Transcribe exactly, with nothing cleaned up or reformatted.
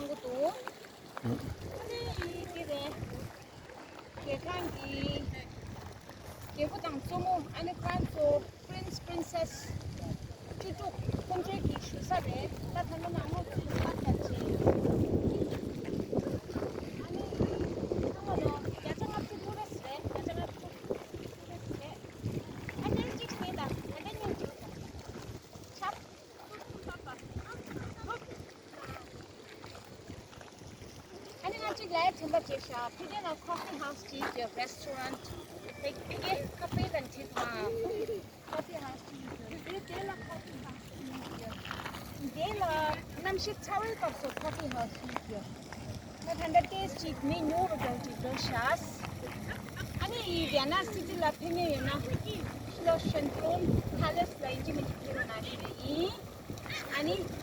གནང་གི་འདུག་ཨ་ནི་དེ་རེད། རྒྱལ་ཁང་གི་རྒྱལ་པོ་དང་གཙོ་མོ། ཨ་ནི་ཁོང་ཚོ་Prince Princess བཅུ་དྲུག་ཁོང་ཚོའི་གི་བཞུགས་ས་རེད། ད་ད་ནི་ནང་ལོགས་ཚུར་ལྟ་ཐུབ་ཅིང་། ཨ་ནི་ཚང་མ་ལོ་བརྒྱ་ཆ་ལྔ་བཅུ་tourist རེད། བརྒྱ་ཆ་ལྔ་བཅུ་tourist རེད། ཨ་ནི་གཅིག་ཡིན་ད། ཨ་ནི་གཉིས་གཅིག་ད། ཆབ། ཨ་ནི་ང་གཅིག་ལ་ཡ་དྲན་པ་བརྗེད་ཤག་ཕ་གི་ལ་coffee house གཅིག་ཡོད། Restaurant དེ་ཕ་གི་ཁ་ཕེ་དང་བྲིས་མ། Coffee house གཅིག་ཡོད། དེ་དེ་ལ་coffee house གཅིག་ཡོད། དེ་ལ་གནམ་གཤིས་ཚ་བའི་སྐབས་སུ་coffee house གཅིག་ཡོད། ང་ད་ལྟ་ཏོག་ཙམ་ཅིག་མི་ཉུང་རུ་འགྲོ་ཅིག་འགྲོ་ཤག་ཨ་ནི་ཡི་ཝི་ཡན་ན་སི་ཊི་ལ་ཕེབས་མཁན་ཡོད་ན་ཤི་ལོ་ཤན་ཀྲོན་ཕ་ལེ་སི་ལ་ཡིན་གཅིག་མིན་གཅིག་ཕེབས་རོགས་གནང་ཞུ་ཡ་ཡིན། ཨ་ནི་